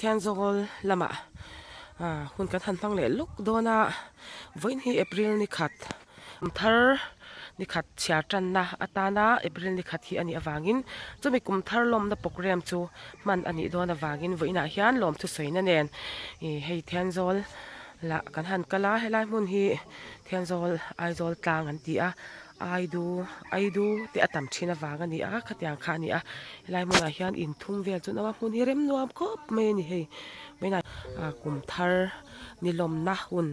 Thianzawl lamah hun kan han hmang leh lawk dawn a, vawiin hi April ni khat kum thar ni khat chhiar tanna atana April ni khat hi a nih avangin chumi kum thar lawmna programme chu hman a nih dawn avangin vawiinah hian lawmthu sawina nen ih hei Thianzawl lah kan han kal a, helai hmun hi Thianzawl Aizawl tlang an ti a. Aidu Aidu te a tam thin avang a ni a khatiang kha a ni a helai hmunah hian in thum vel chu an awm a hmun hi rem nuam khawp mai a ni hei vawiinah ah kum thar ni lawmna hun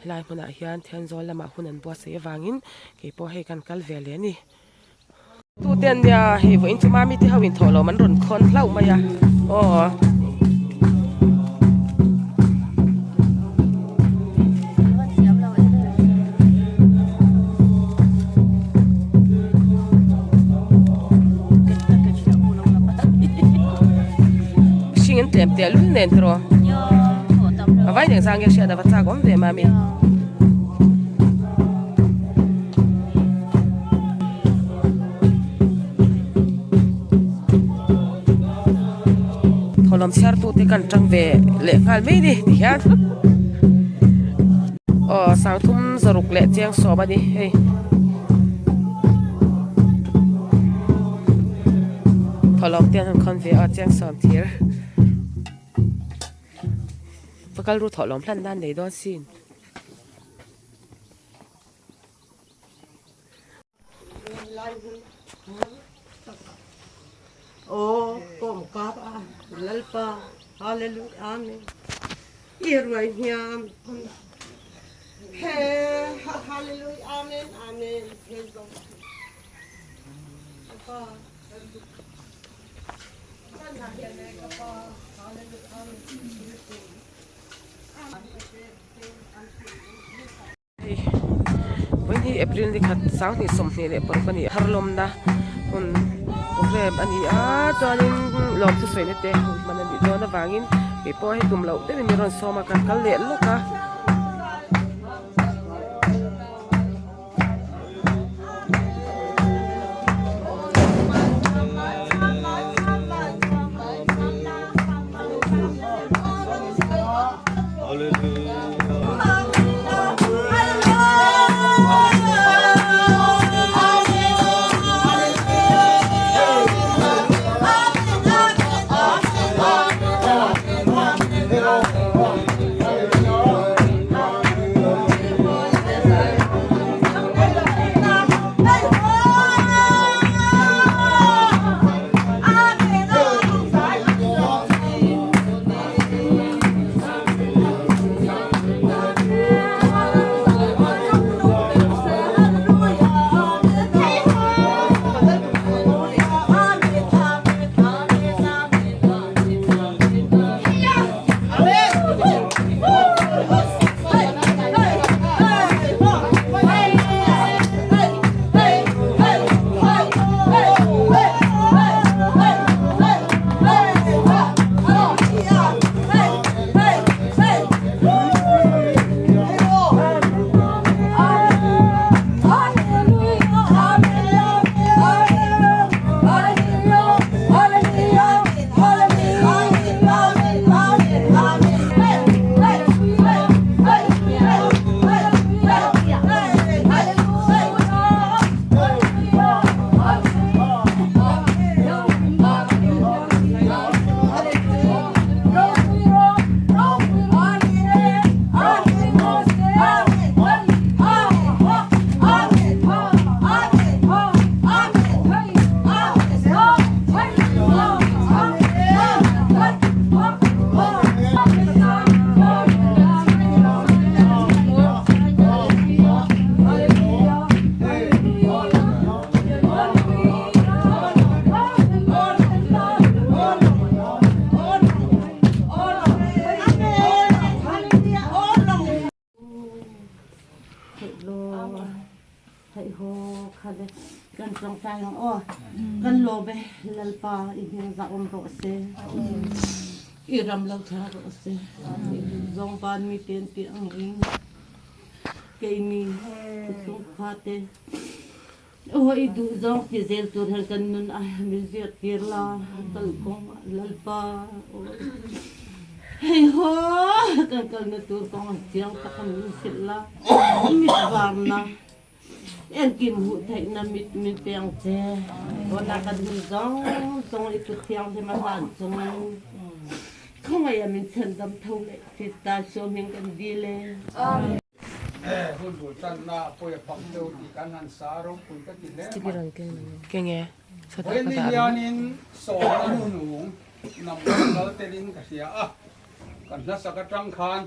helai hmunah hian Thenzawl lamah hun an buatsaih avangin keipawh hei kan kal ve leh a ni. Tute an nia hei vawiin chu mami te ho in thawh lawm an rawn khawn hlauh mai a aw. Hring an tlem teh lul nen tiraw a vai nen zang nge hriat a va chak awm ve mami. Thawhlawm chhiartute kan tang ve leh nghal mai ni ti hian aw sangthum zaruk leh chiang sawm a ni hei thawhlawm te an han khawn ve a chiang sawm thir va kal ru thawhlawm hlan nan nei dawn sin. Aw kawm kap a Lalpa Hallelujah Amen I ruai hniam he Hallelujah Amen Amen he zong Pa Hei vawiin hi April ni khat 2026 a ni a thar lawmna hun programme a ni a chuanin lawm chu sawina te hun hman a nih dawn avangin kei pawh hei tum loh deuhin min rawn sawm a kan kal leh lawk a. Kan tawngtai ang aw. Kan lawm e Lalpa i hming zah awm rawh se. I ram lo thla rawh se. I duh zawng van mi te an tih ang in keini thuthlung kha te aw i duh zawng ti zel tur hian kan nun a min zirtir la kalkawng Lalpa aw. Aw, kan kalna tur kawng ang chiang tak a min hrilh la, mit varna, engkim hmuh theihna mit min pe ang che. Tunah kan hun zawng zawng i kut thianghlim a hlan chungin khawngaih a min chhandam tho leh Krista suamhming kan dil e. Hun bul tanna pawi a pak deuh tih kan han sa a ropui ka ti hle mai. Kenge sawtah Vawiin ka ni dah ringawt. hianin sawmna nunung nam kan kal telin ka hria a, kan hlasak atang khan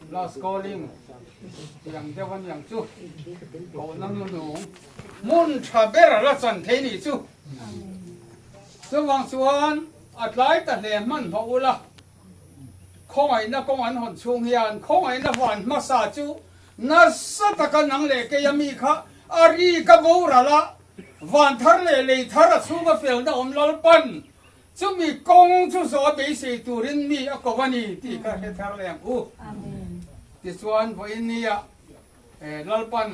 last calling tih ang deuh a niang chu kohna nunung hmun tha ber a la chan thei nih chu. Chuvang chuan a tlai ta hle hmanhmawh ula. Khawngaihna kawng an hawn chhung hian khawngaihna van hmasa chu nasa taka nang leh kei a mi kha a ri ka boral a, van thar leh lei thar a chhunga felna awm Lalpan chumi kawng chu zawh a beisei turin mi a ko a ni tih ka hre thar leh ang u. Tichuan vawiin nia Lalpan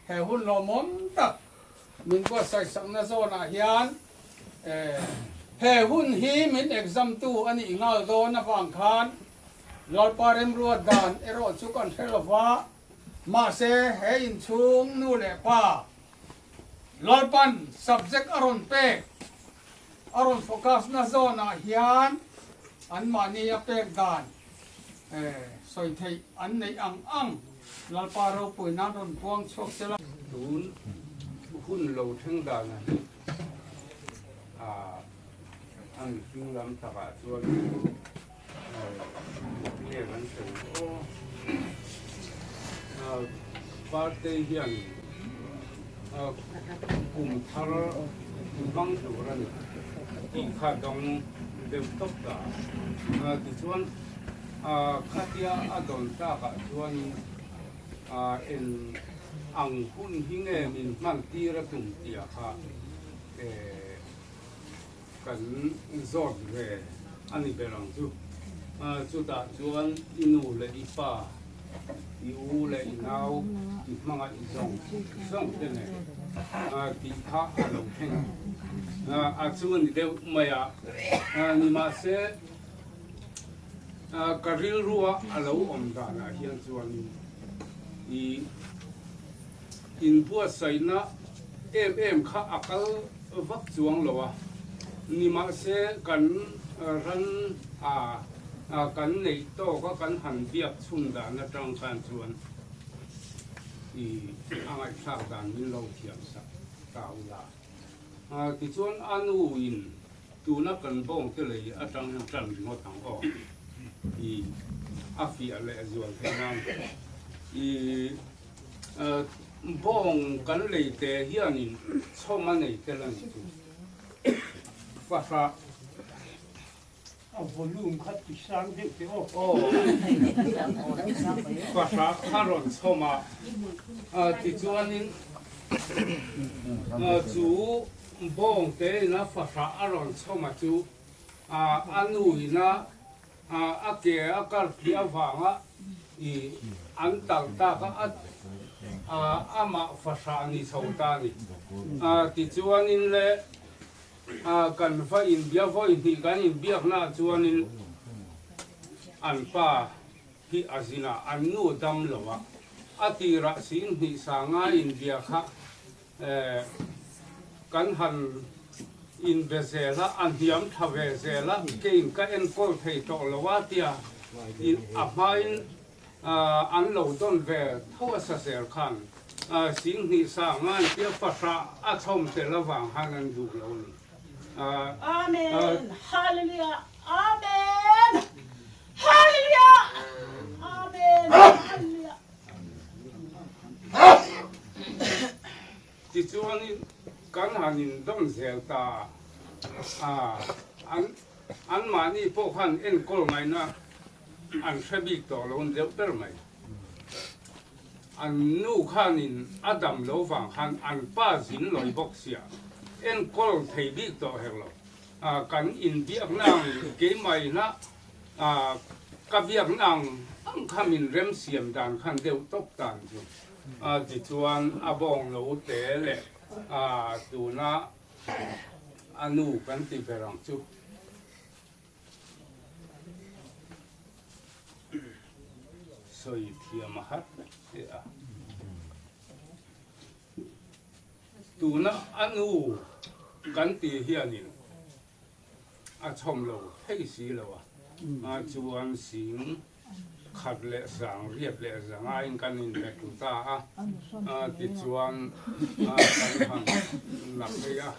he hun lawmawm tak Min buatsaihsakna zawnah hian he hun hi min exam tu a nih nghal dawn avang khan Lalpa remruat dan erawh chu kan hre lo va, mahse he inchhung nu leh pa Lalpan subject a rawn pek, a rawn focus na zawnah hian anmahni a pek dan sawi theih an neih ang ang Lalpa ropui nan rawn puang chhuak se la. Tun hun lo thleng dana hi a mihring lam takah chuan nge kan sawi aw. Partei hian kum thar hmang tur a ni tih kha dawng deuh tawp ta. Tichuan khatia a dawn tlakah chuanin eng ang hun hi nge min hman tir a tum tih kha kan zawt ve a ni ber ang chu. Chutah chuan i nu leh i pa, i u leh i nau, i hmangaih zawng zawng te nen tih kha a lo thleng a, a chu a ni deuh mai a. Nimahse, ka rilrua a lo awm danah hian chuanin i inbuatsaihna em em kha a kal vak chuang lo a, nimahse kan ran a kan neih tawk a kan han biak chhun dan atang khan chuan i a ngaihthlak dan min lo thiam sak ta ula. Tichuan a nu in tuna kan bawng te lei atang hian tan ringawt ang aw i a fiah leh zual theih nan i Bawng kan lei te hianin chhawm a nei tel a ni chu. Fahrah. A volume kha ti sang deuh teh aw. Aw. Fahrah kha rawn chhawm a, tichuanin chu bawng te ina fahrah a rawn chhawm a chu a nu ina A ke a kar phih avanga i an talh tak a, amah fahrah ni chho ta a ni. Tichuanin le kan va inbia vawi hnih kan inbiaknaah chuanin an pa hi a zin a, an nu dam lo a, a tirah sin hnih sanga inbia kha Kan han inbe zel a, a hniam tha ve zel a, keiin ka enkawl thei tawh lo a tia a hmain an lo dawn ve tho a sa zel khan Singhnih sang an tia fahrah a chhawm tel avang khan an duh lo a ni. Amen Hallelujah Amen Hallelujah Amen Hallelujah. Tichuanin kan han indawn zel ta a, an anmahni pawh khan enkawl ngaihna an hre bik tawh lo deuh ber mai. An nu khanin a dam lo vang khan an pa zin lawi bawk sia enkawl thei bik tawh hek lo. Kan inbiakna ang keimahina Ka biakna ang ang kha min remsiam dan khan deuh tawp tan chu tichuan a bawng lo te leh tuna a nu kan ti ber ang chu. sawi thiam a har hle a. Tuna a nu kan tih hianin a chhawm lo thei si lo a, chuan sing khat leh sang riat leh zangaiin kan inbe tlu ta a, tichuan kan han la phei a,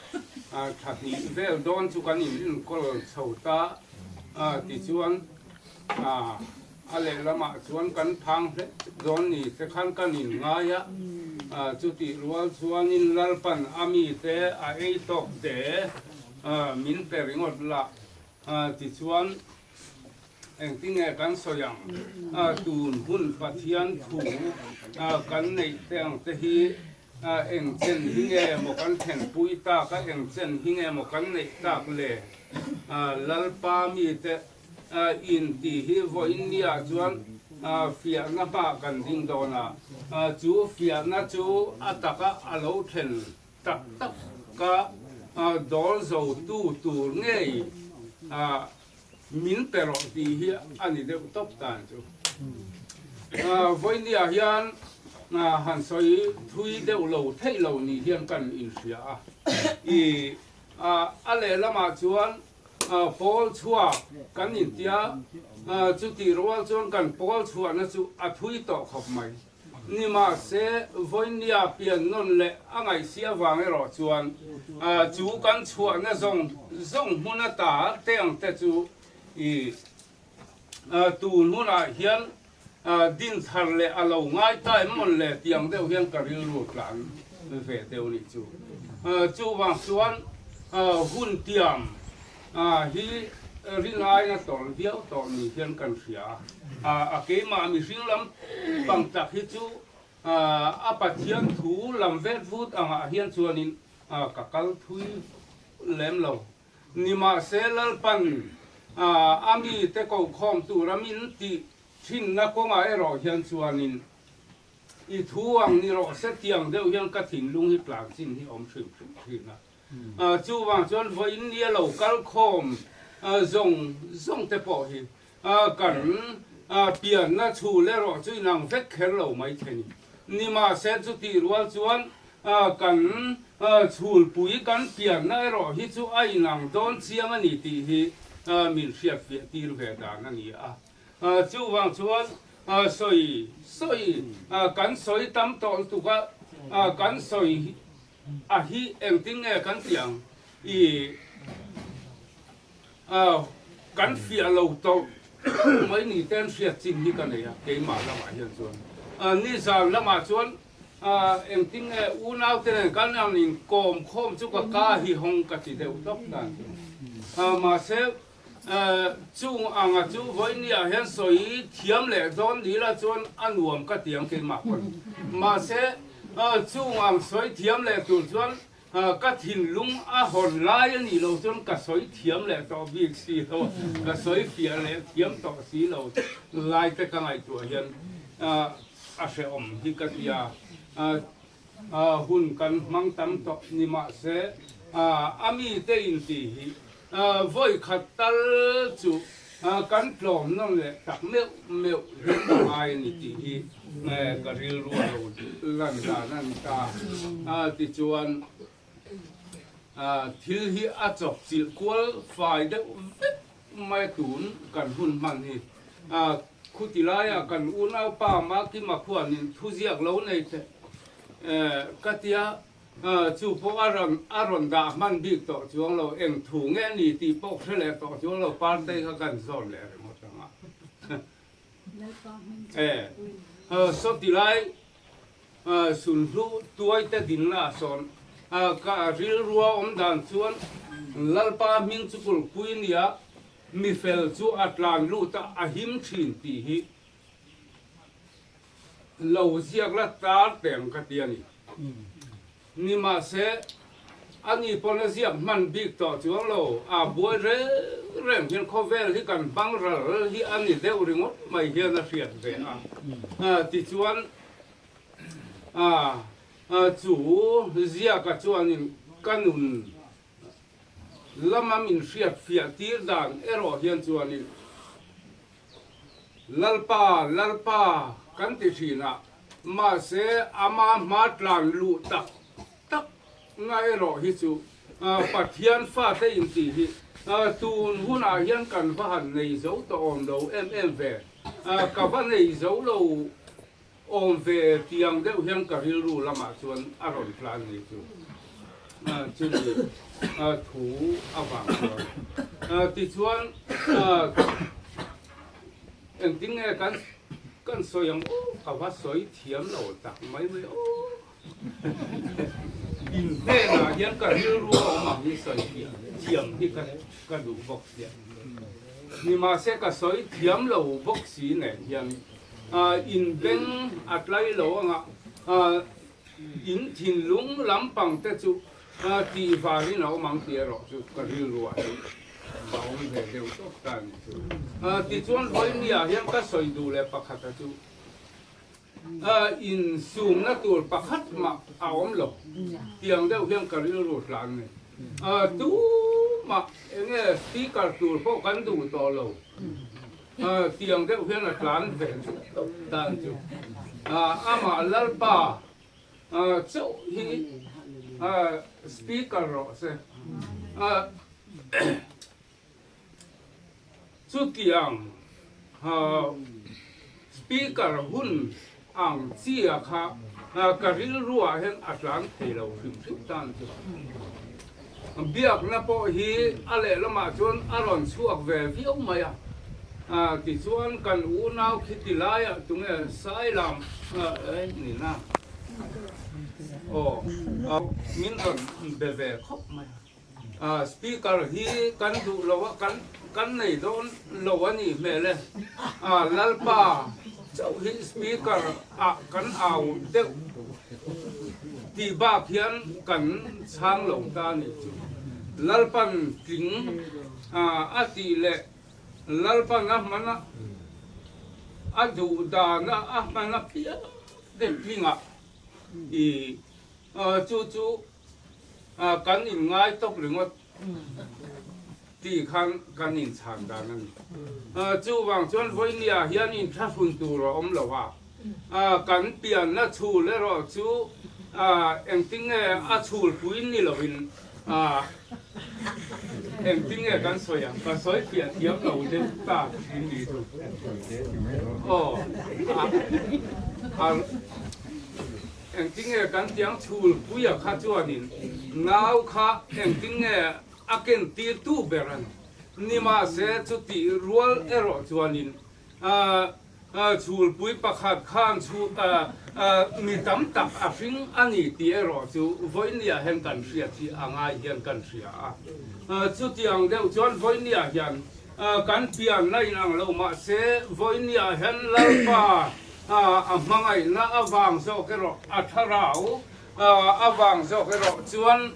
thla hnih vel dawn chu kan in enkawl chho ta a, tichuan a lehlamah chuan kan phang hlek dawn ni te khan kan in ngai a, chutih rual chuanin Lalpan a mite a ei tawk te min pe ringawt la, tichuan Engtinge kan sawi ang? Tun hun Pathian thu kan neih te ang te hi eng chen hi nge maw kan thlenpui tak a, eng chen hi nge maw kan neih tak le? Lalpa mite inti hi vawiin niah chuan fiahna hmaah kan ding dawn a, chu fiahna chu a taka a lo thlen tak tak ka dawl zotu tur ngei Min pe rawh tih hi a ni deuh tawp tan chu. Vawinia hian han sawi thui deuh lo theih lo ni hian kan inhria a. I a lehlamah chuan pawl chhuak kan intia, chutih rual chuan kan pawl chhuahna chu a thui tawh khawp mai. Nimahse, vawinia pian nawn leh a ngaihsi avang erawh chuan chu kan chhuahna zawng zawng hmun ata te ang te chu i tun hunah hian din thar leh a lo ngai ta em mawn le tih ang deuh hian ka rilru tlan ve deuh nih chu. Chuvang chuan hun tiam hi ringaina tawlh viau tawh ni hian kan hria a, a keimah mihring lam pang tak hi chu a Pathian thu lam vet vut angah hian chuanin ka kal thui lem lo. Nimahse Lalpan a mite kokhawm tura min tih thinna kawngah erawh hian chuanin i thu ang ni rawh se tiang deuh hian ka thinlung hi tlan chin hi awm hrim hrim thin a. Chuvang chuan vawiin nia lo kal khawm zawng zawng te pawh hi kan pianna chhul erawh chu inang vek kher lo mai thei ni. Nimahse chutih rual chuan kan chhulpui kan pianna erawh hi chu a inang dawn chiang a ni tih hi min hriatfiah tir ve dan a ni a. Chuvang chuan sawi sawi kan sawi tam tawh lutuk a, kan sawi A hi engtin nge kan tih ang? I kan fiah lo tawh mai ni te an hriat chin hi ka nei a, keimah lamah hian chuan. Nizan lamah chuan engtin nge unaute nen kan ang inkawm khawm chu ka ka hi hawng ka ti deuh tawp dan chu. Mahse Chung anga chu vawinia hian sawi thiam leh dawn ni la chuan a nuam ka ti ang keimah pawn. Mahse, chung ang sawi thiam leh tur chuan ka thinlung a hawn lai a nih loh chuan ka sawi thiam leh tawh bik si lo a, ka sawi fiah leh thiam tawh si lo lai te ka ngaihtuah hian a hrehawm hi ka ti a. Hun kan hmang tam tawh ni mahse a mite intih hi vawi khat tal chu kan tlawm nawn leh tak meuh meuh hian a ngai a ni tih hi ka rilru a lo lan dan a ni ta. Tichuan thil hi a chawp chilh kual fai deuh vek mai tun kan hun hman hi. Khuti laia kan unaupa Makima khuanin thuziak lo nei teh ka tia, chu pawh a rawn a rawn dah hman bik tawh chuang lo, eng thu nge ni tih pawh hre leh tawh chuang lo, Partei kha kan zawn leh ringawt ang a. Sawti lai sunhlu tuaite dinna ah sawn ka rilrua awm dan chuan Lalpa hming chu kulhpui nia Mi fel chu a tlan lut a, a him thin tih hi lo ziak la tar teh ang ka ti a ni. Nimahse, ani pawn a ziak hman bik tawh chuang lo, a buai reng reng hian khawvel hi kan hmang ral hi a ni deuh ringawt mai hian a hriat ve a. Tichuan, chu ziaka chuanin ka nun Lama min hriat fiah tir dan erawh hian chuanin. Lalpa, Lalpa kan ti thin a, mahse ama hma tlan luh tak tak na erawh hi chu Pathian fate intih hi tun hunah hian kan va han nei zo tawh awm lo em em ve. Ka va nei zo lo Awm ve tiang deuh hian ka rilru lamah chuan a rawn tlan ni chu chumi thu avang chuan. Tichuan engtin nge kan kan sawi ang aw ka va sawi thiam lo tak mai mai aw. In hnenah hian ka rilru a awm ang hi sawi thiam hi ka duh bawk sia. Nimahse ka sawi thiam lo bawk si nen hian In beng a tlai lo anga in thinlung lampang te chu tih varin a awm ang tih erawh chu ka rilruah hi a awm ve deuh tawp ta a ni chu. Tichuan vawinia hian ka sawi duh leh pakhata chu insumna tur pakhat mah a awm lo tiang deuh hian ka rilru tlan a ni. Tumah enge speaker tur pawh kan duh tawh lo. Tiang deuh hian a tlan ve dan chu amah Lalpa chauh hi speaker rawh se. Chutiang speaker hun ang chia kha ka rilruah hian a tlan thei lo hrim hrim tan chu. Biakna pawh hi a lehlamah chuan a rawn chhuak ve viau mai a, tichuan kan unau khi ti laiah tunge Sailam nina aw min rawn be ve khawp mai a, speaker hi kan duh lo a, kan nei dawn lo a nih hmel e, Lalpa chauh hi speaker ah kan au deuh. Tih bak hian kan chhang lo ta nih chu. Lalpan tling a tih leh Lalpan a hman a, a duh dan a a hman a piang te tlingah i chu chu kan inngai tawp ringawt tih khan kan inchhan dan a ni. Chuvang chuan vawinia hian inthlahrun tur a awm lo a. Kan pianna chhul erawh chu engtin nge a chhulpui ni loin engtin nge kan sawi ang? Ka sawi fiah thiam lo deuh ta thin ni chu. Aw, engtin nge kan tiang chhulpuia kha chuanin nau kha engtin nge a kentirtu ber a ni. Nimahse chutih rual erawh chuanin Chhulpui pakhat khan chu mi tam tak a hring a ni tih erawh chu vawinia hian kan hriat hi a ngai hian kan hria a. Chutiang deuh chuan vawinia hian kan pianna inang lo mahse vawinia hian Lalpa a hmangaihna avang zawk erawh a thlarau avang zawk erawh chuan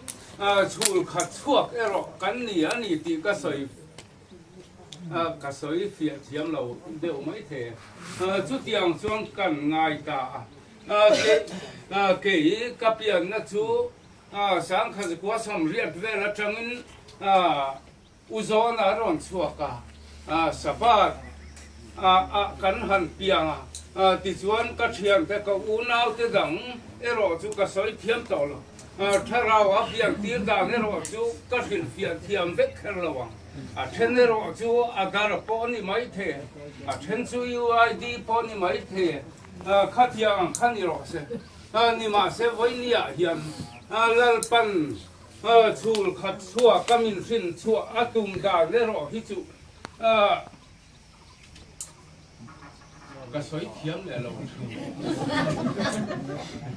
chhul khat chhuak erawh kan ni a ni tih ka sawi Ka sawi fiah thiam lo deuh mai thei e. Chutiang chuan kan ngai ta a. Kei ka pianna chu Sangkhazikua sawmriat vel atangin U Zawna a rawn chhuak a, Sabbath ah kan han piang a. Tichuan ka thiante ka unaute dang erawh chu ka sawi thiam tawh lo. Thlarau a pian tir dan erawh chu ka hrilhfiah thiam vek kher lo ang. A then erawh chu Aadhaar pawh a ni mai thei, a then chu UID pawh a ni mai thei, khatiang ang kha ni rawh se. Nimahse vawinia hian Lalpan chhul khat chhuak a min hrin chhuah a tum dan erawh hi chu Ka sawi thiam leh lo thin.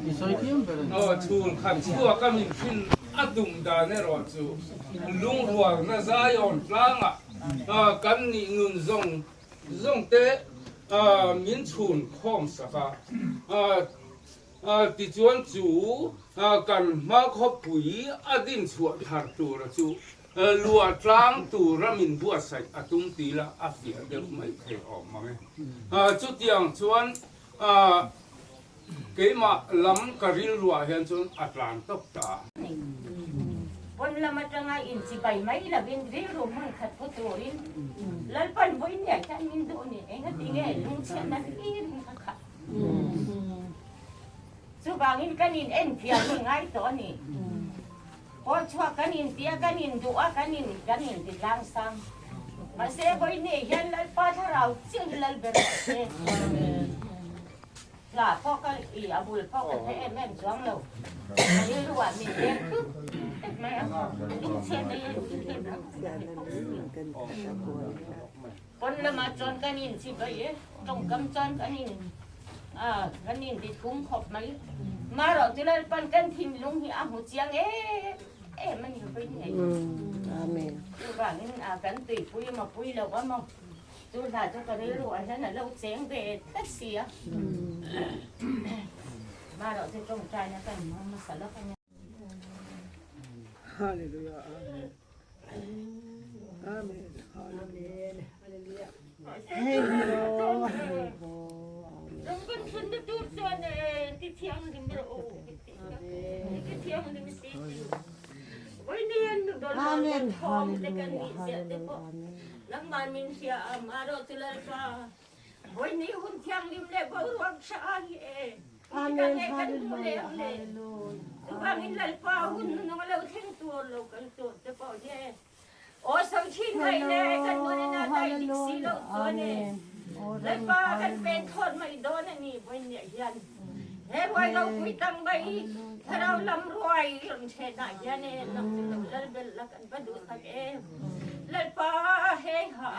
I sawi thiam ber a ni. Aw chhul khat chhuak a min hrin a tum dan erawh chu lungrualna Zion tlangah kan nih nun zawng zawng te min chhun khawm sak a. Tichuan chu kan hma khawpui a din chhuah thar tura chu Luah tlang tura min buatsaih a tum ti la a fiah deuh mai thei awm mang e. Chutiang chuan keimah lam ka rilruah hian chuan a tlan tawp ta. Pawn lam atanga inchibai mai lovin rilru hmun khat pu turin Lalpan vawiin hian min duh ni eng a ti. Tinge lungchhiatna hlir in ka khat. Chuvangin kan in enfiah hi ngai tawh a ni. Pawl chhuak kan in tia, kan in duh a, kan in kan in ti tlang sang. Mahse vawiin hian Lalpa thlarau chiah hi lal ber rawh se. Hla pawh ka i a bul pawh ka hre em em chuang lo. Ka rilru ah min deng tlut tlut mai a, lungchhiatna hi Pawn lamah chuan kan in chi bai e, tawngkam chuan kan in a kan in ti thum khawp mai. Marawh chu Lalpan kan thinlung hi a hmu chiang em em a ni vawi ngei. Amen. Chuvangin a kan tuipui emaw pui lo emaw chu hla chu ka rilru ah hian a lo cheng ve tlat si a. Marawh chu tawngtaina kan hmang hmasa lawk a nia. Hallelujah Amen. Amen. Hallelujah. Hello. Amen. Hallelujah. Hallelujah. Amen. Amen. Hallelujah. Hallelujah.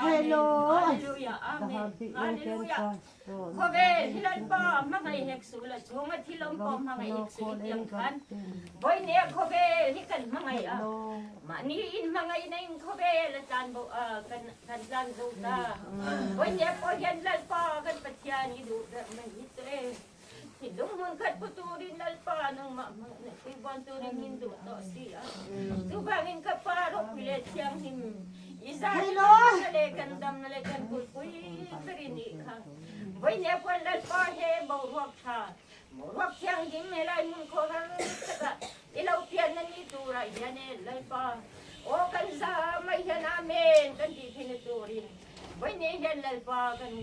Hello. Hallelujah. Amen. Hello. Khawvel hi Lalpa hmangaih hek suh la chhunga thil awm pawh hmangaih hek suh i tiang khan vawinia khawvel hi kan hmangaih a, mahni in hmangaihna in khawvel a tlan bo a kan kan tlan zo ta. Vawinia pawh hian Lalpa kan Pathian i duh ber mai hi chu e. Thinlung hmun khat pu turin Lalpa nangmah hmangaihna puibuan turin min duh tawh si a. Chuvangin ka Pa ropui leh thianghlim i zar hi kan nunna leh kan damna leh kan kulhpui ber i nih kha. Vawinia puan Lalpa he boruak tha, boruak thianghlim helai hmun khawhar takah i lo pianna ni turah hian e Lalpa, aw kan za mai hian Amen kan tih theihna turin Vawinia hian Lalpa kan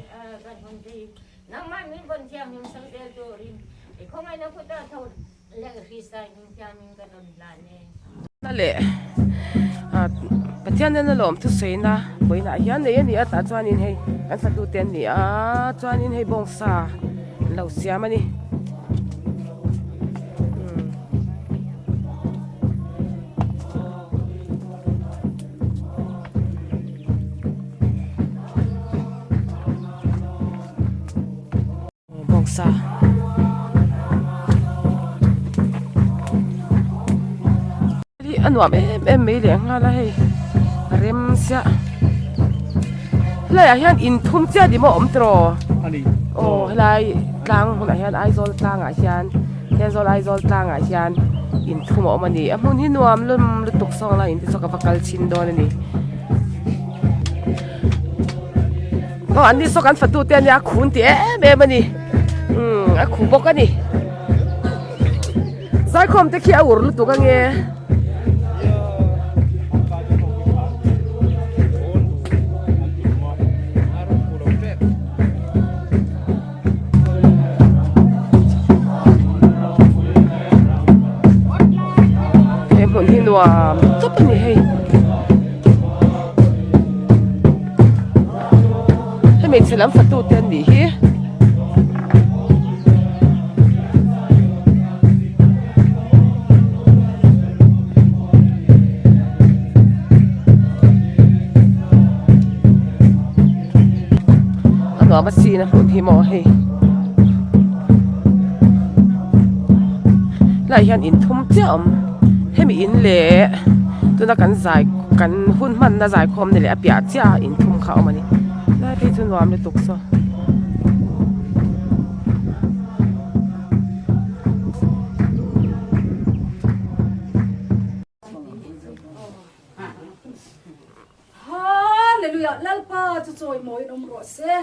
kan hun phei nangmah min vawn thianghlim sak zel turin i khawngaihna kutah tho leh Krista hming thiangin ka rawn hlan e. Na leh Pathian nena lawm thusawiina vawiinah hian nei a ni a tah chuanin hei kan fatute an ni a chuanin hei bawngsa an lo siam a ni. Bawngsa hi a nuam em em mai leh nghal a hei a rem chiah helaiah hian in thum chiah ni maw a awm tiraw aw helai tlang hunah hian Aizawl tlangah hian Thenzawl Aizawl tlangah hian in thum a awm a ni a hmun hi nuam lum lutuk sawng la in te chu ka va kal chhin dawn a ni. Aw an ni saw kan fatu te ania a khun ti em em a ni umm a khu bawk a ni zaikhawm te khi a ur lutuk ange. He hmun hi nuam tawp a ni hei. Hei hmeichhe lam fatu te an nih hi. A nuam a sin a hmun hi maw hei. Helaiah hian in thum chiah a awm hemi in leh tuna kan zai kan hun hmanna zaikhawm ni leh a piah chiah a in thum kha a awm a ni helai phei chu nuam lutuk saw. Hallelujah Lalpa chu chawimawiin awm rawh se.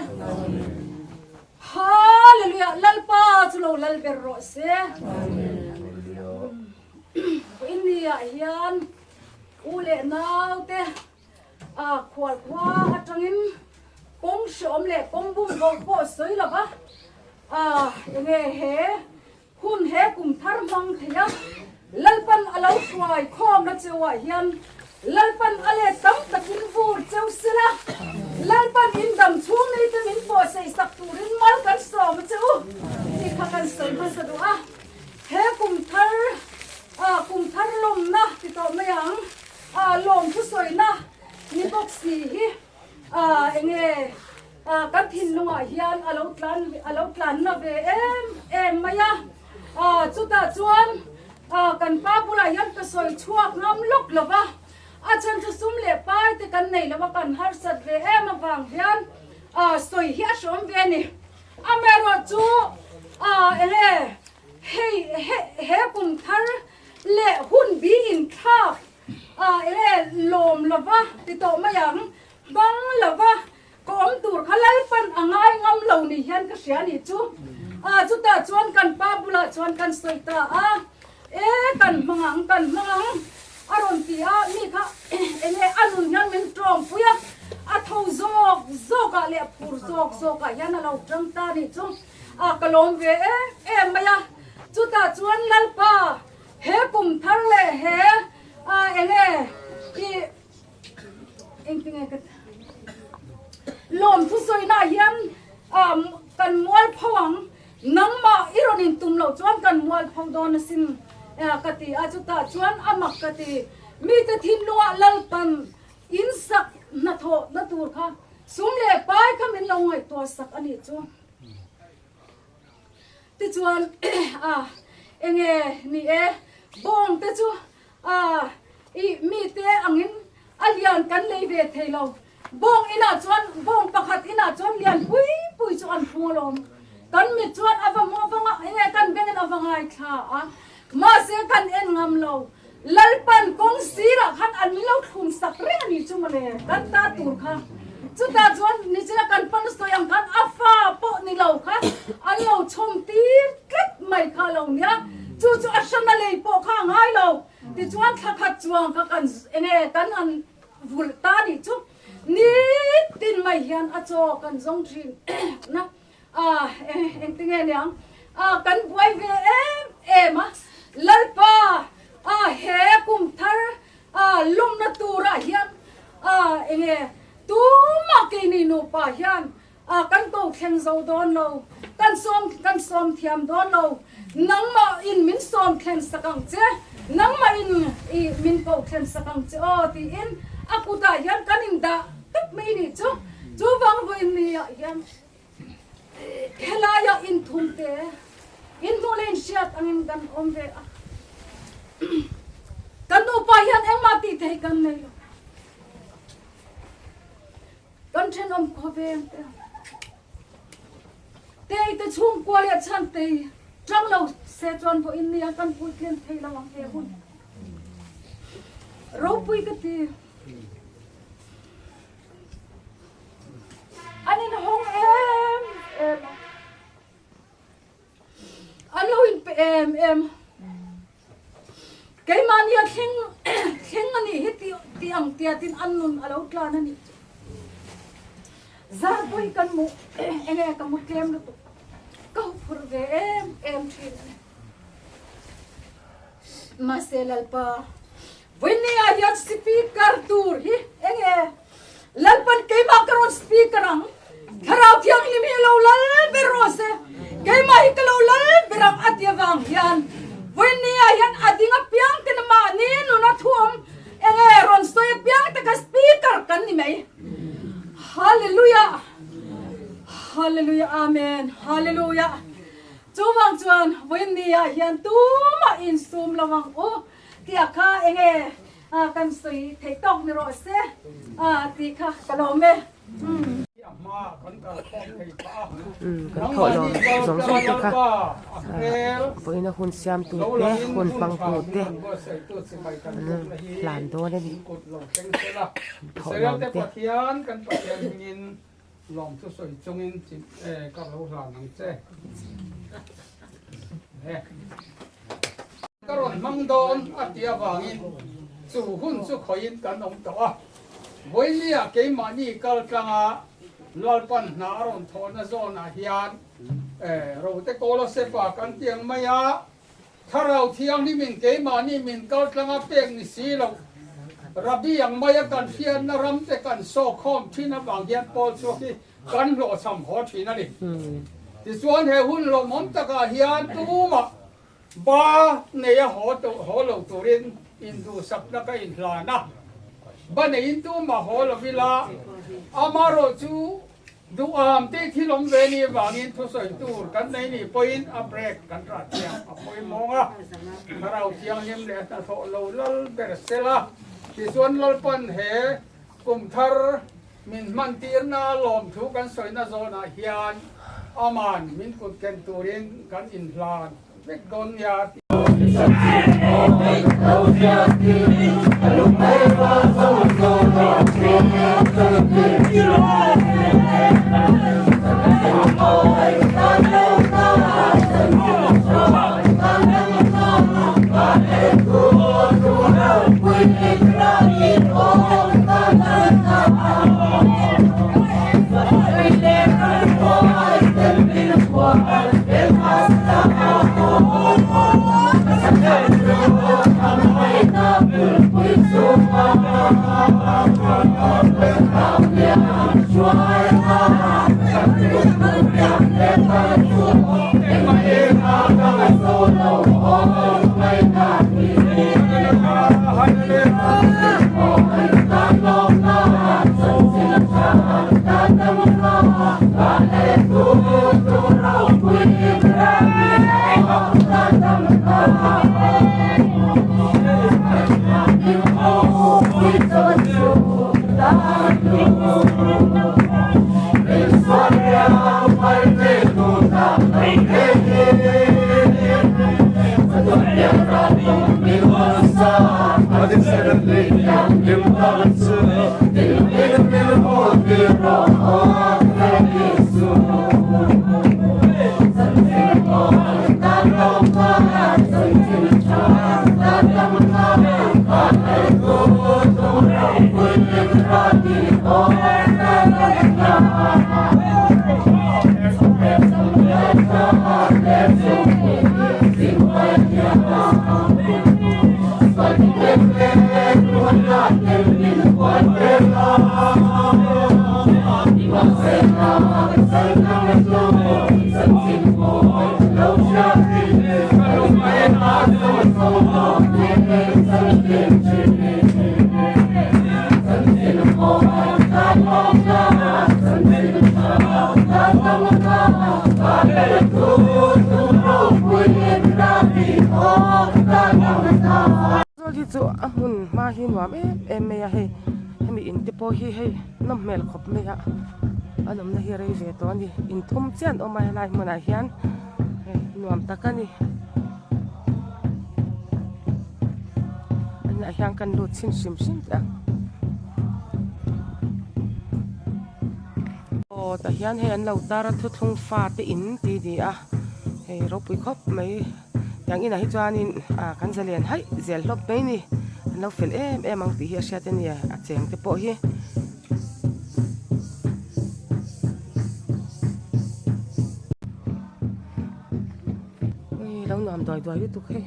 Hallelujah Lalpa chu lo lal ber rawh se. Vawiinniah hian u leh naute a khual khua atangin kawng hreawm leh kawng bum. loh pawh sawi lo va, ah enge he hun he kum thar hmang thei a, Lalpan a lo hruai khawmna cheuah hian Lalpan a let tam takin vur cheu sela, Lalpan in dam chhung nei te min pawh sei sak turin mal kan sawm a che u tih kha kan sawi hmasa duh a. He kum thar ah kum thar lawmna ti tawh mai ang ah lawm thusawina ni bawk si hi ah enge ah kan thinlungah hian a lo tlan a lo tlanna ve em em mai a ah chutah chuan ah kan pa bulah hian ka sawi chhuak ngam lawk lo va a chhan chu sum leh pai te kan nei lo a kan harsat ve em avang hian ah sawi hi a hrawm ve a ni. Amaherawhchu, enge hei he kum thar leh hun bi inthlak enge lawm lova ti tawh mai ang, bang lova ka awm tur kha Lalpan a ngai ngam lo ni hian ka hria ni chu. Chutah chuan kan pa bulah chuan kan sawi ta a, e kan hmang ang, kan hmang ang a rawn ti a, mi kha enge a nun hian min tawngpui a, a tho zawk zawk ah leh a phur zawk zawk ah hian a lo tang ta nih chu a ka lawm ve em em mai a, chutah chuan Lalpa he kum thar leh he a enge i engtinge ka lawm thusawi nah hian a kan mual pho ang. Nangmah i rawn intum loh chuan kan mual pho dawn asin ka ti a, chutah chuan a mak ka ti. Mite thinlungah Lalpan in sak hnathawhna tur kha sum leh pai kha min lo ngaihtuah sak a nih chu. Tichuan a enge ni e, bawng te chu a i mite angin a lian kan lei ve thei lo. Bawng inah chuan bawng pakhat inah chuan lian pui pui chu an phung alawm. Kan mit chuan a va hmuh vang a, enge kan bengin a va ngaithla a, mahse kan en ngam lo. Lalpan kawng sirah khan an min lo thlum sak reng a nih chu mawle, kan ta tur kha. Chutah chuan nichina kan pan sawi ang khan a fa pawh ni lo kha an lo chhawm tir tlat mai kha a lo nia. Chu chu a hrana lei pawh kha a ngai lo. Tichuan thla khat chuang kha kan enge kan han vulh ta nih chu nitin mai hian a chaw kan zawng thin na a engtinge niang a kan buai ve em em a Lalpa a he kum thar a lawmna turah hian a enge tumah keini nupa hian A kan ko thleng zo dawn lo, kan sawm kan sawm thiam dawn lo, nangmah in min sawm thlen sak ang che, nangmah in i min ko thlen sak ang che aw tiin a kutah hian kan in dah tawp mai nih chu. Chuvang vawiin ni ah hian helaiah in thum te in hmuh leh in hriat angin kan awm ve a, kan nupa hian engmah tih theih kan nei lo. Kan thenawm khawveng te tei te chhungkua leh chhan tei tang lo se chuan vawiin nia kan puitlin thei lo ang he hun ropui ka ti. An inhawng em em a, an lo inpe em em a. Keimahni a thleng thleng a nih hi tih tih ang tiatin an nun a lo tlan a nih chu. Zarpui kan mu enge ka mu tlem lutuk ka hu phurh ve em em thin a ni. Mahse Lalpa Vawinia hian speaker tur hi enge Lalpan keimah ka rawn speaker ang Thlarau Thianghlim hi lo lal ber rawh se keimah hi ka lo lal ber ang a ti avang hian Vawinia hian a ding apiang ten mahni nuna thuam enge rawn sawi apiang te kha speaker kan ni mai Hallelujah Hallelujah Amen Hallelujah Chuvang chuan Vawinia hian tumah insum lo ang u Tia kha enge kan sawi theih tawk ni rawh se tih kha ka lawm e. Kan thawh lawm zawng zawng te kha vawiina hun siamtu te hun hmangtu te an hlan dawn a ni thawh lawm te. Ka rawn hmang dawn a tih avangin chu hun chu khawiin kan awm tawh a, Vawinia keimahni kal tlanga. Lalpan hna a rawn thawhna zawnah hian Rote Kawlasepa kan ti ang mai a, Thlarau Thianghlimin keimahni min kal tlanga pek ni si lo, Rabbi ang maia kan hriatna ramte kan sawkkhawm thin avang hian Paul chhuak hi kan hlawhchham haw thin a ni. Tichuan he hun lawmawm takah hian tumah ba neia haw haw lo turin induhsakna ka inhlan a, ba neiin tumah haw lo ila, amarawh chu Duham tih thil awm ve ni vangin thusawi tur kan nei nih pawhin a break kan rah thiam a pawimawng a, Thlarau Thianghlim leh a hnathawh lo lal ber sel a, tichuan Lalpan he kum thar min hman tirna lawmthu kan sawina zawnah hian aman min kut ken turin kan inhlan vek dawn nia tih. Zawl hi chu a hmun hma hi nuam em em mai a hei hemi in te pawh hi hei nawm hmel khawp mai a an awmna hi rei ve tawh a ni inthum chiah an awm a helai hmunah hian hei nuam tak a ni inah hian kan lut chhin hrim hrim teh ang aw tah hian hei an lo tar a thuthlung fa te in tih a ni a hei ropui khawp mai. Tiang inah hi chuanin ah kan zalen haih zel hlawp mai ni an lo fel em em ang tih hi a hriat a ni a cheng te pawh hi. Ui lo nuam duai duai lutuk hei.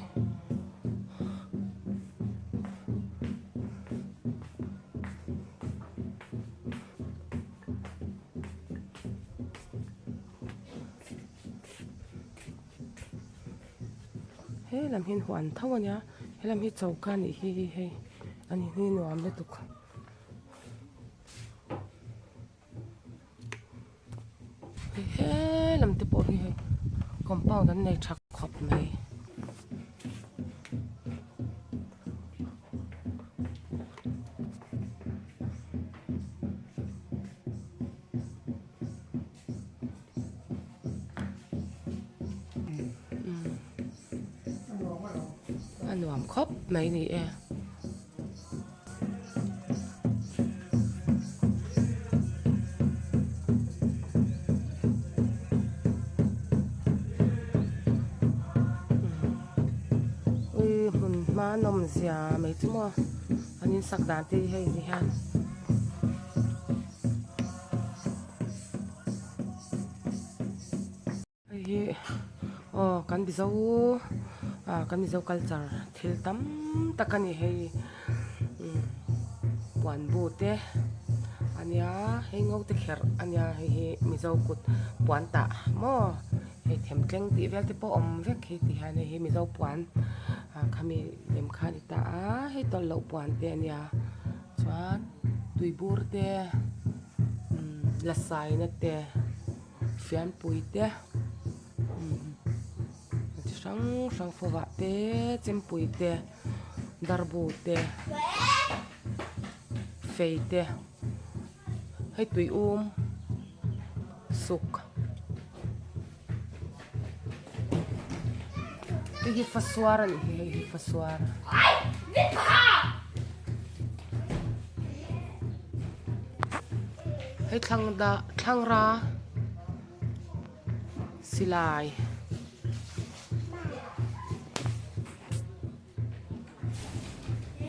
He lam hian huan tho a nia he lam hi choka a nih hi hei a ni hi nuam lutuk hei he lam te pawh hi hei compound an nei tha khawp mai. A nuam khawp mai ni e. Ui hmun hma nawm zia mai chu maw an insak dan te hi hei ni hian. Hei hi aw kan Mizo ah kan Mizo culture thil tam tak a ni hei umm puan bu te a nia hei ngo te kherh a nia hei hi Mizo kut puan tah maw hei themtleng tih vel te pawh a awm vek hi ti hian hei hi Mizo puan ah khami lem kha a ni ta a hei tawlh loh puan te a nia chuan tuibur te umm la saina te. Fianpui te umm chi hrang hrang fawvah te chempui te darbu te fei te hei tui um suk hei hi fasuar a nih hi hei hi fasuar. Hei thlang dah thlangra silai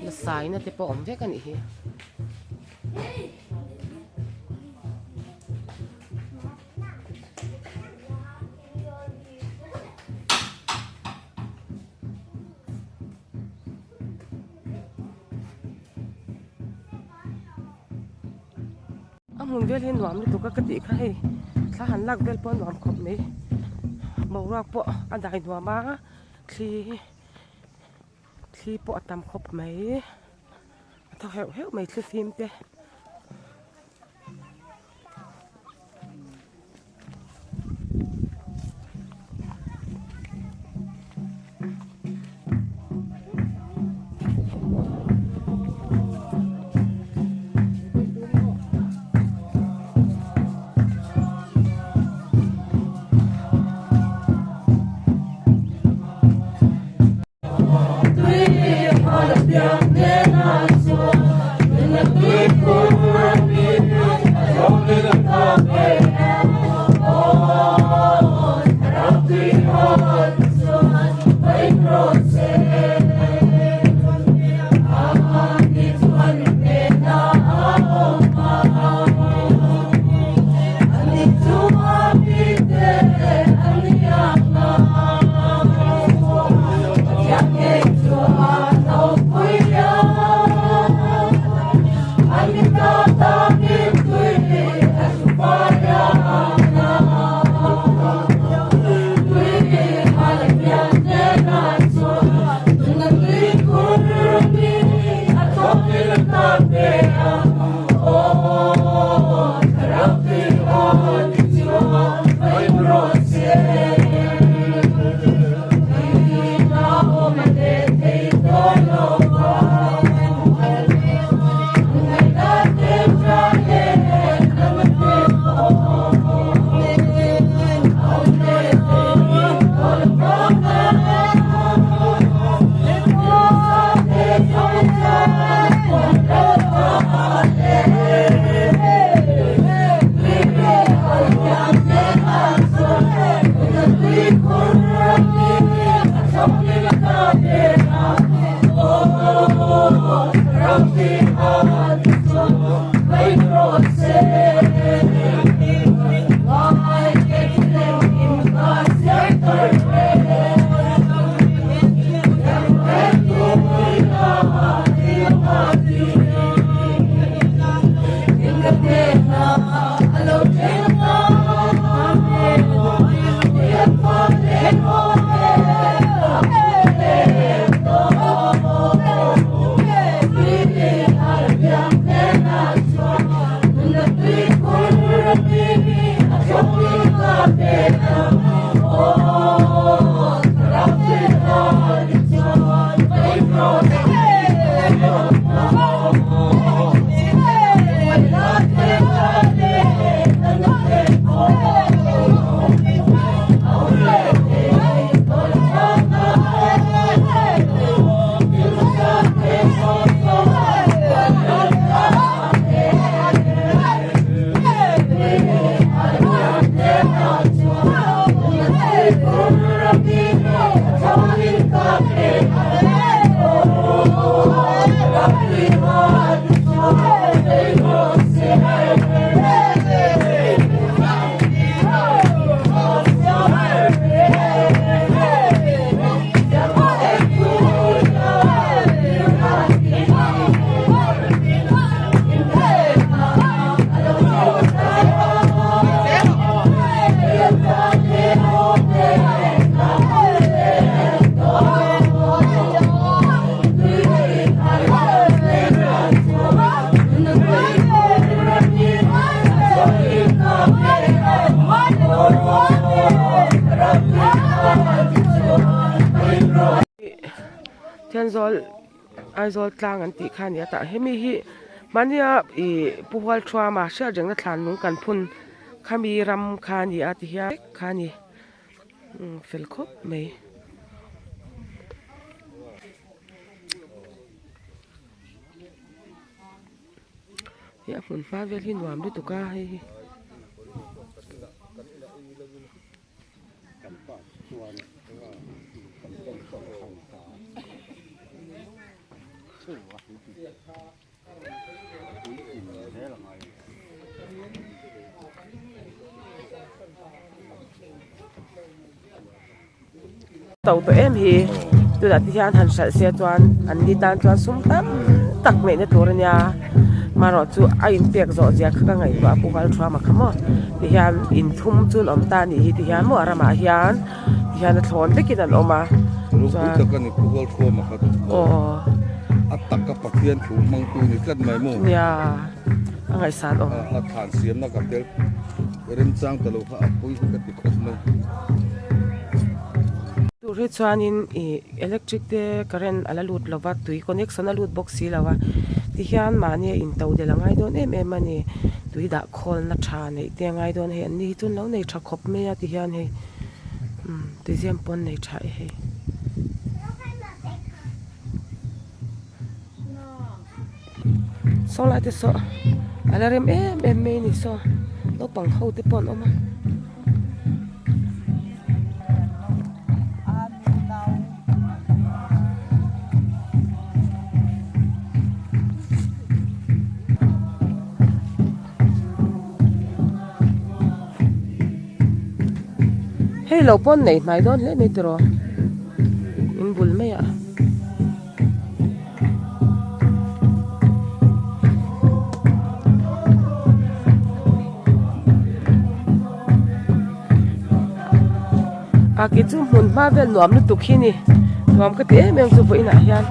la saina te pawh a awm vek a nih hi. A hmun vel hi nuam lutuk a ka tih kha hei thla han lak vel pawh a nuam khawp mai boruak pawh a dai nuam a thli thli pawh a tam khawp mai a thaw heuh heuh mai thli fim te. Thenzawl Aizawl tlang an tih kha a ni a tah hemi hi mahnia ih Pu Hualthuama hriat rengna thlan lung kan phun khami ram kha a ni a ti hian kha a ni umm fel khawp mai. Hei a hmun hma vel hi nuam lutuk a hei hi. To tawh em hi tunah te hian han hralh se chuan an ni tan chuan sum tam tak neihna tur a nia marawh chu a inpek zawh zia kha ka ngaihtuah a pu Hualthuama kha maw ti hian in thum chu an awm ta a nih hi ti hian maw a ramah hian ti hian a thlawn vekin an awm a ropui tak a ni pu Hualthuama kha aw a taka Pathian thu hmangtu ni tlat mai maw nia a ngaihsan awm a thlan siamna ka tel remchang ta lo kha a pawi hi ka ti khawp mai. Tur hi chuanin ih electric te current a la lut lo va tui connection a lut bawk si lo a tihian mahni a in to del a ngai dawn em em a ni tui dah khawlna tha neih te a ngai dawn a hei an ni hi chu an lo nei tha khawp mai a tihian hei umm tuizem pawh an nei tha e hei. Saw lai te saw a la rem em em mai a ni saw naupang ho te pawh an awm a. Hei lo pawn nei hnai dawn hle mai tiraw in bul mai ah. A kei chu hmun hma vel nuam lutuk hi ni nuam ka ti em em chu vawiinah hian.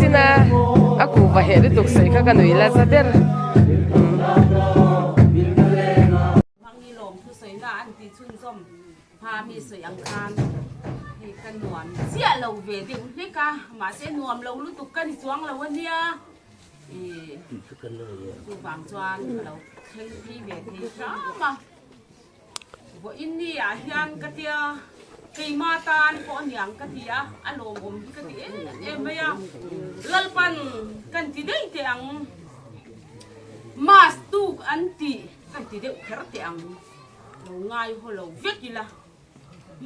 China a kuhva heh lutuk sawi kha ka nui la za ber. Hma mi sawi ang khan hei ka nuam chiah lo ve deuh hlek a, mahse nuam lo lutuk ka ni chuang lo a nia, ih chuvang chuan ka lo thleng phei ve thei hram a, vawiin ni ah hian ka tia keima tan pawh a niang ka ti a, a lawmawm hi ka ti em em mai a, Lalpan kan ti daih teh ang, Mass tuk an tih kan ti deuh kher teh ang. Lo ngai haw lo vek ila.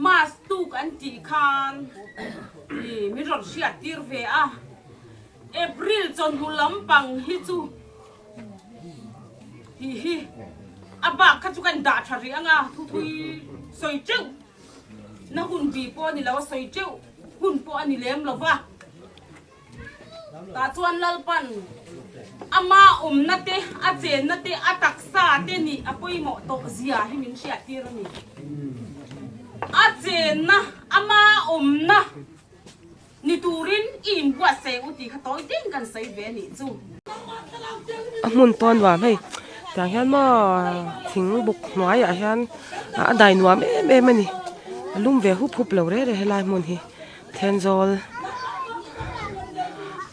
Mass tuk an tih khan i min rawn hriat tir ve a. April chawhnu lampang hi chu tih hi a bak kha chu kan dah tha rih anga thuthui sawi teuh na hun bi pawh a ni lo a sawi teuh hun pawh a ni lem lo va. Tah chuan Lalpan ama awmna te, a chenna te, a taksa te nih a pawimawh tawh zia hi min hriattir a ni. A chenna, ama awmna ni turin i inbuatsaih u tih kha tawi deuhin kan sawi ve a nih chu. A hmun pawh a nuam hei tiang hian maw thing buk hnuaiah hian a dai nuam em em a ni a lum ve hup hup lo reh reh helai hmun hi. Thenzawl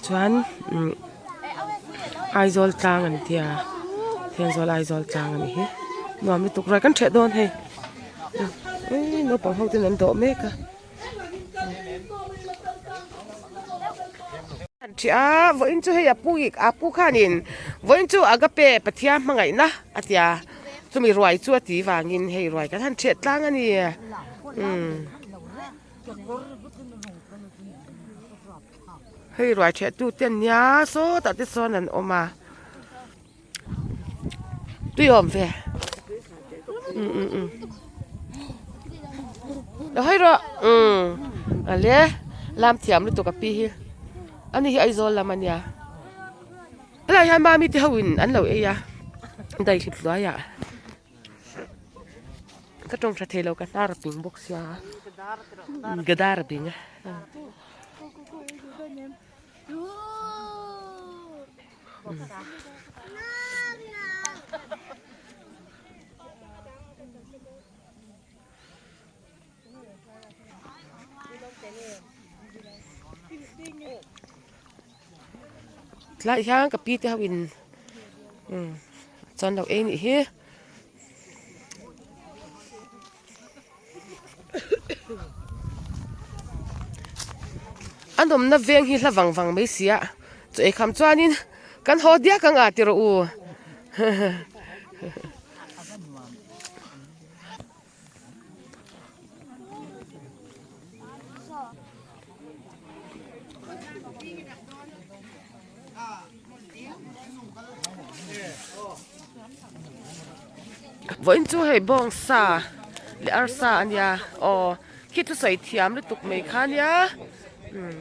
chuan umm Aizawl tlang an tia Thenzawl Aizawl tlang a nih hi nuam lutuk ruai kan ṭheh dawn hei eii naupang ho ten an dawh mek a. An ṭheh a vawiin chu hei a pu a pu khanin vawiin chu agape Pathian hmangaihna a tia chumi ruai chu a ti vangin hei ruai kan han ṭheh tlang a ni umm. Hei ruai theh tu te an nia sawtah te sawn an awm a tui awm ve um um um lo hawi rawh um ale lam thiam lutuk a pi hi ani hi Aizawl lam a nia. Helai hian mami te ho in an lo ei a daihlim hnuai ah ka tawng tha thei lo ka hnar a ping bawk sia ka dar a ping a. Tlai hian ka pi te ho in umm chuan lo ei nih hi. A nawmna veng hi hla vang vang mai si a chaw ei kham chuanin kan haw diak ang a ti rawh u. Vawiin chu hei bawngsa leh arsa a nia aw khi thusawi thiam lutuk mai kha a nia umm.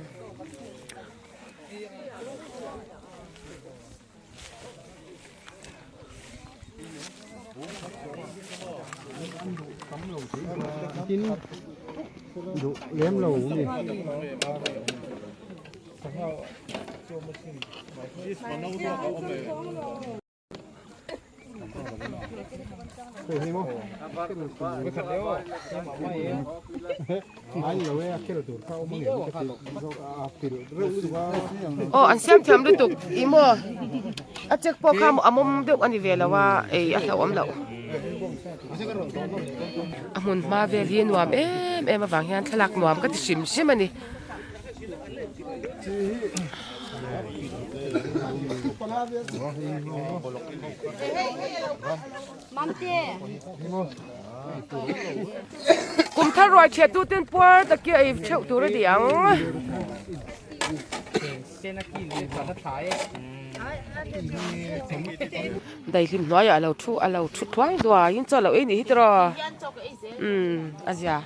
Aw an siam thiam lutuk ih maw a check pawh kha a mawm deuh a ni ve lo a ei a hlauhawm loh a hmun hma vel hi nuam em em avang hian thlalak nuam ka ti hrim hrim a ni. Kum thar ruai thiat tu ten puar taki a ei theuh tur a ni ang. Daihlim hnuaiah a lo thu a lo thu thuai duai in chaw lo ei nih hi tiraw umm a zia.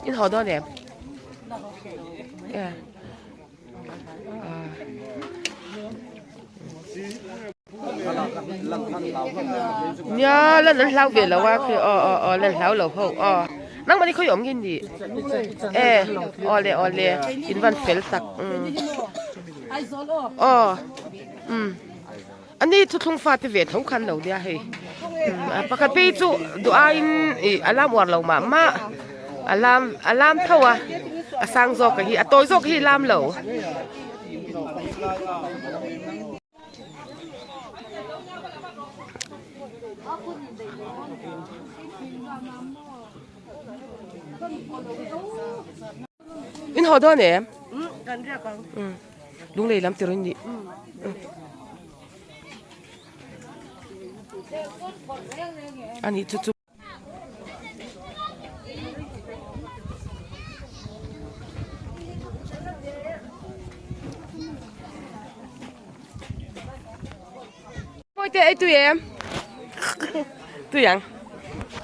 In haw dawn em? Nia lan an hlau ve lo a khi aw aw aw lan hlau lo ho aw nangmahni khawi awm nge ni e aw le aw le in van fel tak umm aw umm. A ni thuthlung fate ve tho khan lo nia hei pakhat phei chu duh aiin ih a lam uar lo mah mah a lam a lam tho a a sang zawk hi a tawi zawk hi lam lo. In haw dawn em? Lunglei lam tir in nih. A nih chu chu. Mawi te ei tui em? Tui ang.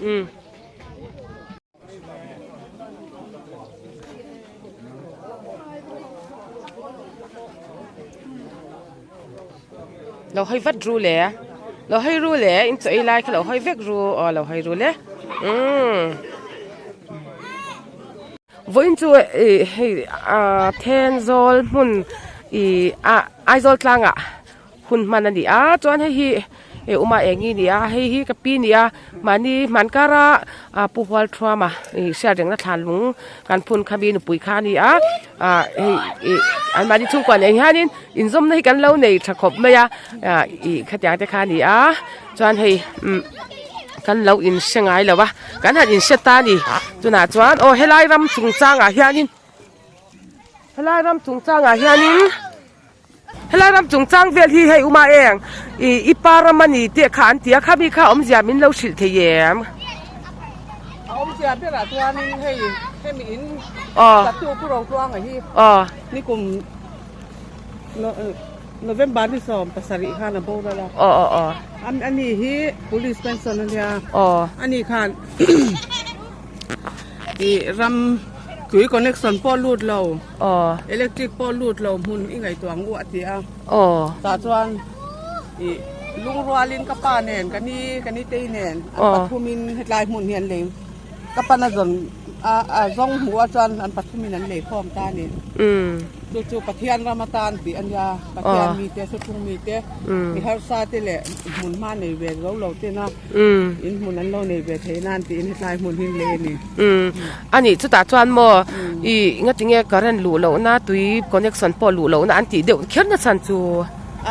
Um. Lo hawi vat ru le lo hawi ru le in chaw ei lai kha lo hawi vek ru aw lo hawi ru le umm vawiin chu ih hei ah Thenzawl hmun ih ah Aizawl tlangah Hun hman a ni a, chuan hei hi eh uma eng i ni a, hei hi ka pi ni a, mahni hman kara ah pu hual thuama ih hriat rengna thlan lung kan phun kha mi nupui kha a ni a, ah hei ih an mahni chhungkua nen hianin inzawmna hi kan lo nei tha khawp mai a, ah ih khatiang te kha a ni a, chuan hei umm kan lo inhre ngai lo a, kan han inhre ta a ni, tunah chuan aw helai ram chungchangah hianin helai ram chungchangah hianin. Helai ram chungchang vel hi hei uma eng ih i pa ram a ni tih kha an ti a khami kha awmzia min lo hrilh thei em? A awmzia berah chuanin hei hemi in tatu pu Rotluanga hi nikum November ni 17 khan a boral a. Ani hi police pension a nia. Ani khan ih ram. Tui connection pawh lut lo, electric pawh lut lo hmun i ngaihtuah ang u a ti a. Tah chuan ih lungrualin ka pa nen ka ni ka ni tei nen an pathumin hetlai hmun hi an lei ka pan a zawn a a zawng hmuh a chuan an pathumin an lei khawm ta a ni. Chu chu Pathian ram atan tih a nia Pathian mite thuthlung mite mi harsa te leh hmun hma nei ve zo lo tena in hmun an lo nei ve thei nan tiin hetlai hmun hi an lei a ni. A nih chutah chuan maw i ngatinge current luh lohna tui connection pawh luh lohna an tih deuh kher na chhan chu.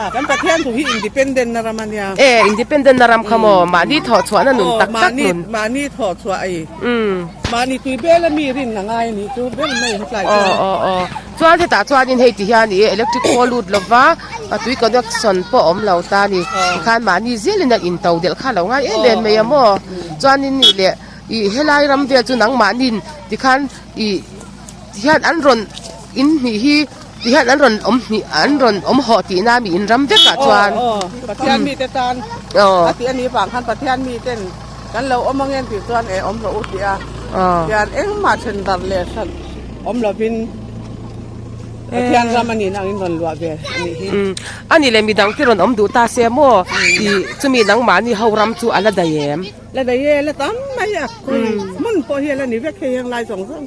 A kan Pathian thu hi independent na ram a nia. E independent na ram kha maw mahni thawh chhuahna nun tak tak nun. Mahni thawh chhuah a i. Mahni tui bel a mi rin a ngai a nih chu ber mai hetlai chuan. Aw aw aw chuan hetah chuanin hei ti hian i electric pawh lut lova a tui connection pawh awm lo ta a ni tikhan mahni zelin a into delh kha a lo ngai em em mai a maw chuanin nih leh. Ih helai ram vel chu nangmahnin tikhan ih tihian an rawn in hnih hi tihian an rawn awm hnih an rawn awm hawh tihna mi in ram vekah chuan. Aw aw Pathian mite tan a tih a nih vang khan Pathian miten kan lo awm angen tih chuan e awm rawh u tih a hian engmah then darh leh hran awm lovin Pathian ram a nihna angin rawn luah ve a nih hi. A nih leh midang te rawn awm duh ta se maw ih chumi nangmahni ho ram chu a la daih em? La daih e, la tam mai a, hmun pawh hi a la ni vek hei heng lai zawng zawng,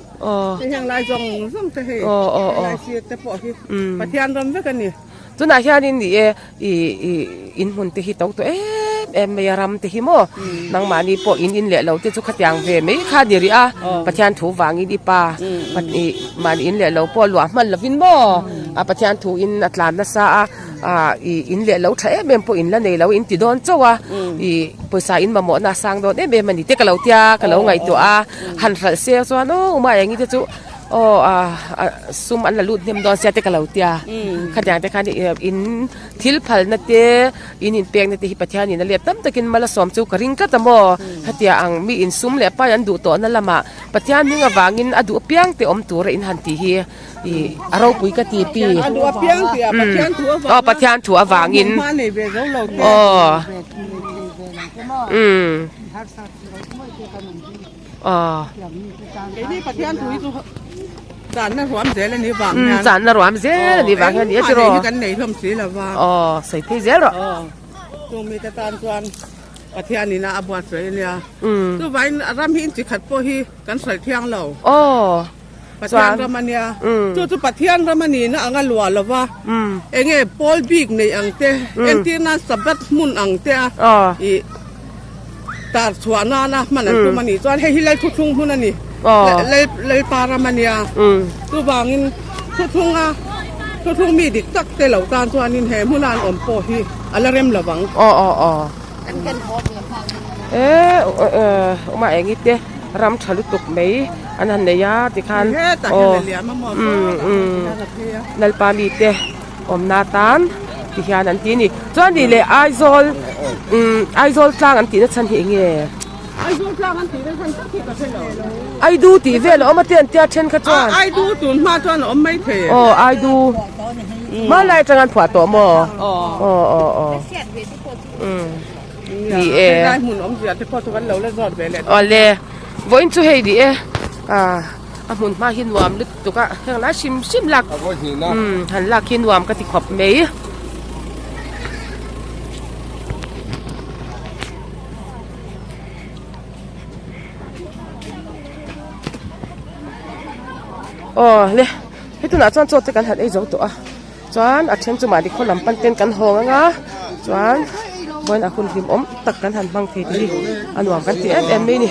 hei heng lai zawng zawng te hei, helai sir te pawh hi Pathian ram vek a ni. Tunah hianin ni e, ih in hmun te hi to tawh em em mai a ram te hi maw, nangmahni pawh in in leh lo te chu khatiang ve mai kha a ni rih a, Pathian thu vangin i pa ih mahni in leh lo pawh luah hman lovin maw, a Pathian thu in a tlan nasa a. Ah ih in leh lo tha em em pawh in la nei lo in ti dawn chauh a ih pawisa in mamawhna a sang dawn em em a ni te ka lo tia ka lo ngaihtuah a han hralh se chuan aw umah eng te chu aw ah sum an la lut hnem dawn sia te ka lo tia khatiang te khan in thil phalna te in inpekna te hi Pathian in a let tam takin mal a sawm chu ka ring tlat a maw hetiang ang mi in sum leh pai an duh tawhna lamah Pathian hming avangin a duh apiang te awm tura in han tih hi. Ih a ropui ka ti pi. A duh apiang tih a Pathian thu avangin. Aw Pathian thu avangin. Hma nei ve zo lo te. Aw. Umm. Aw. Keini Pathian thu hi chu channa ruam zel a nih vang hian. Umm channa ruam zel a nih vang hian ni a tiraw. Engmah nei hi kan nei hlawm si lo va. Aw sawi phei zel rawh. Aw. Chung mite tan chuan Pathian ina a buatsaih a nia. Chuvangin ram hi inchi khat pawh hi kan sawi thiang lo. Aw. Pathian ram a nia. Chu chu Pathian ram a nihna anga luah lo va, eng nge pawl bik nei ang te, entir nan Sabbath hmun ang te a ih tar chhuah nana hman an tum a nih chuan hei hi Lal thuthlung hmun a ni, Lalpa ram a nia. Chuvangin thuthlunga thuthlung mi dik tak te lo tan chuanin he hmuna an awm pawh hi a la rem lo vang. E uma engi te ram tha lutuk mai an han nei a tikhan aw umm umm lalpa mi te awmna tan ti hian an ti a ni chuan nih leh Aizawl umm Aizawl tlang an tihna chhan hi eng nge Aidu tih vel a awm a te an tia then kha chuan Aidu tun hma chuan a awm mai thei aw Aidu hmanlai atang an phuah tawh maw aw aw aw. Ni e. Helai hmun awmzia te pawh chu kan lo la zawt ve leh dawn. Awle, vawiin chu hei ni e. Ah, a hmun hma hi nuam lutuk a, heng lai hrim hrim lak umm han lak hi nuam ka ti khawp mai. Aw le, hei tunah chuan chaw te kan han ei zo tawh a. Chuan a then chu mahni khaw lam pan ten kan hawng anga chuan vawiin a hun hlim awm tak kan han hmang thei te hi a nuam kan ti em em mai a ni.